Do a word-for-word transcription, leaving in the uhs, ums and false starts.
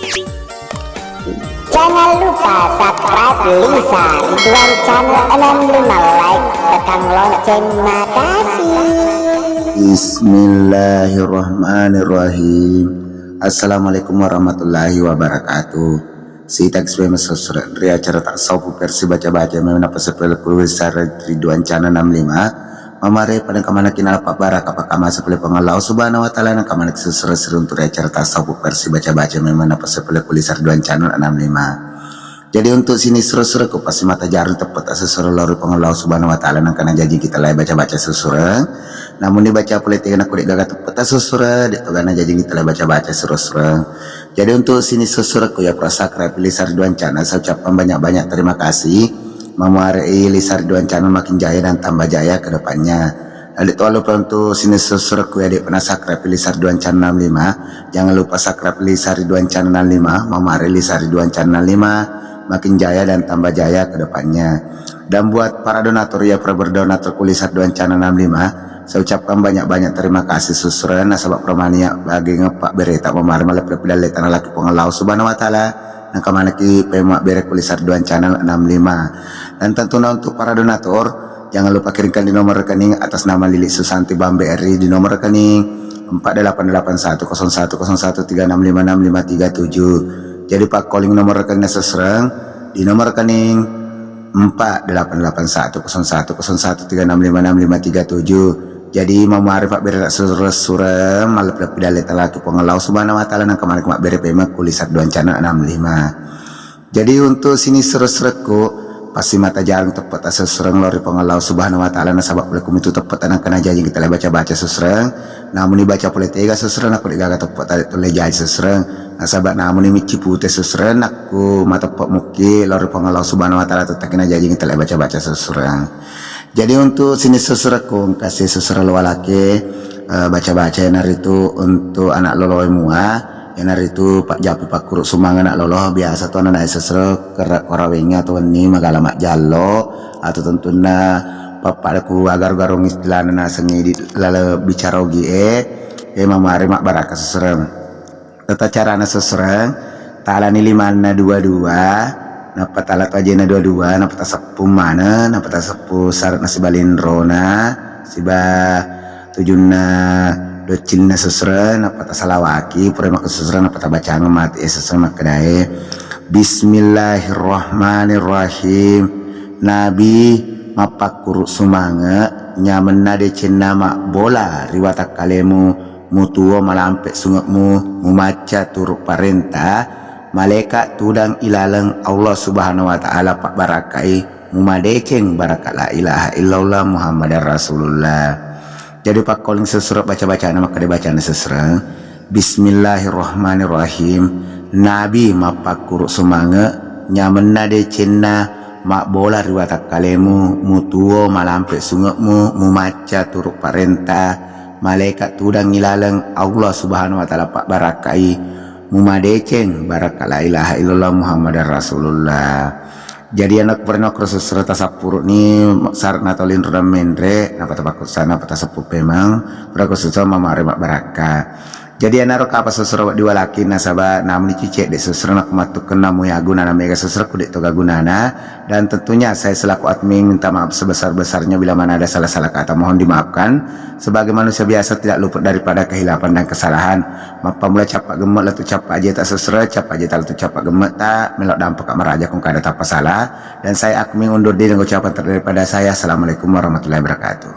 Jangan lupa subscribe Lisa Ridwan Channel enam lima, like, tekan lonceng. Makasih. Bismillahirrahmanirrahim. Assalamualaikum warahmatullahi wabarakatuh. Sita X P M sesre ri acara tasawuf versi baca-baca memang napasepele kuluwisara Ridwan Channel enam lima. Mamare pada kamanaki nalapa baraka pakamasa pole Puang Allah Subhanahu wa Ta'ala, na kamanaki sesre siruntu ri acara tasawuf versi baca-baca memang napasepele kulisara Ridwan Channel enam lima. Jadi untuk sini sesre-sesreku pasti mata jarung teppeta sesre lao ri Puang Allah Subhanahu wa Ta'ala, nangka najaji kita lai baca-baca sesre. Namun dibaca pole tega nakku de gaga teppeta sesre, de toga najaji kita lai baca-baca sesre. Jadi untuk sini sesreku ya prasakra pilih Ridwan Channel, saya ucapkan banyak-banyak terima kasih. Mamuarei Lisa Ridwan Channel makin jaya dan tambah jaya ke depannya. Lalu tuan lupa untuk sini subscribe ya, dek pernah subscribe Lisa Ridwan Channel enam lima. Jangan lupa subscribe Lisa Ridwan Channel enam lima. Mamuarei Lisa Ridwan Channel enam lima makin jaya dan tambah jaya ke depannya. Dan buat para donatur ya, para berdonatur ku Lisa Ridwan Channel enam lima, saya ucapkan banyak-banyak terima kasih sesre, nasaba permania bagi ngepak bereta mamare maleplepi dalle tanah laki Puang Allah Subhanahu wa Ta'ala. Nangka manaki pemabbere ku Lisa Ridwan Channel enam lima. Dan tentunya untuk para donatur, jangan lupa kirimkan di nomor rekening atas nama Lili Susanti Bambe R I di nomor rekening empat delapan delapan satu kosong satu kosong satu tiga enam lima enam lima tiga tujuh. Jadi pakkoling nomor rekening sesre di nomor rekening empat delapan delapan satu kosong satu kosong satu tiga enam lima enam lima tiga tujuh. Jadi mamuarei pabbere sesre-sesre, maleplepi dalle talaki Puang Allah Subhanahu wa Ta'ala, nangka manaki mabbere pemeng ku Lisa Ridwan Channel enam lima. Jadi untuk sini sesreku pasti mata jarung teppeta sesre lao ri Puang Allah Subhanahu wa Ta'ala, nasaba pole kumitu teppeta nangka najaji kita lai baca-baca sesre. Namun dibaca pole tega sesre, nakku de gaga teppeta tulle jaji sesre. Nasaba namun micci pute sesre, nakku mateppe mukki lao ri Puang Allah Subhanahu wa Ta'ala, tettaki najaji kita lai baca-baca sesre. Jadi untuk sini sesreku engkasi sesre lo walake, eh, baca-baca iyanaritu untuk anak loloe mua, iyanaritu pajjapi pakkuru sumanga anak lolo, biasa tu anak sesre kerra korawengngi atau wenni magala majjallo, atau tentunna pappada ku agaru-garung istilahna nasengngi di lale bicara ogie, e mamare mabbaraka sesre. Tata carana sesre, talani limanna dua-dua, nappa tala to ajena dua-dua, nappa taseppu maneng, nappa taseppu sare'na siba linrona, siba tujunna doccinna sesre, nappa tasalawaki, pura makko sesre, nappa tabacangeng mati e sesre makkedae, Bismillahirrahmanirrahim. Nabi mappakkuru sumange, nyamenna decenna mabbola ri watakkalemu, mutuo malampe sunge'mu, mumacca turu parenta, malaeka tudang ilaleng Allah Subhanahu wa Ta'ala pabbarakkai, mumadeceng baraka la ilaha illallah Muhammadar Rasulullah. Jadi pakkoling sesre baca-bacana makkeda bacana sesre. Bismillahirrahmanirrahim. Nabi mappakkuru sumange, nyamenna decenna mabbola ri watakkalemu, mutuo malampe sunge'mu, mumacca turu parenta, malaeka tudang ilaleng Allah Subhanahu wa Ta'ala pabbarakkai, mumadeceng baraka la ilaha illallah Muhammadar Rasulullah. Jadi anak pernah kursus serta sapuru ni sare'na tau linro dan menre, napa tapakkusa, napa taseppu pemang, pura kursus mamare mabbarakka. Jadi anaro kapa sesre diwalaki nasaba namuni cicek de sesre nakku mattukkenna muya gunana mega sesre ku de toga gunana. Dan tentunya saya selaku admin minta maaf sebesar-besarnya bila mana ada salah-salah kata mohon dimaafkan. Sebagai manusia biasa tidak luput daripada kehilapan dan kesalahan. Mappamula cappa gemme lettu cappa ajeta sesre, cappa ajeta lettu cappa gemme ta, melo dampaka maraja kung kada tappa salah. Dan saya admin undur diri dengan ucapan terakhir daripada saya. Assalamualaikum warahmatullahi wabarakatuh.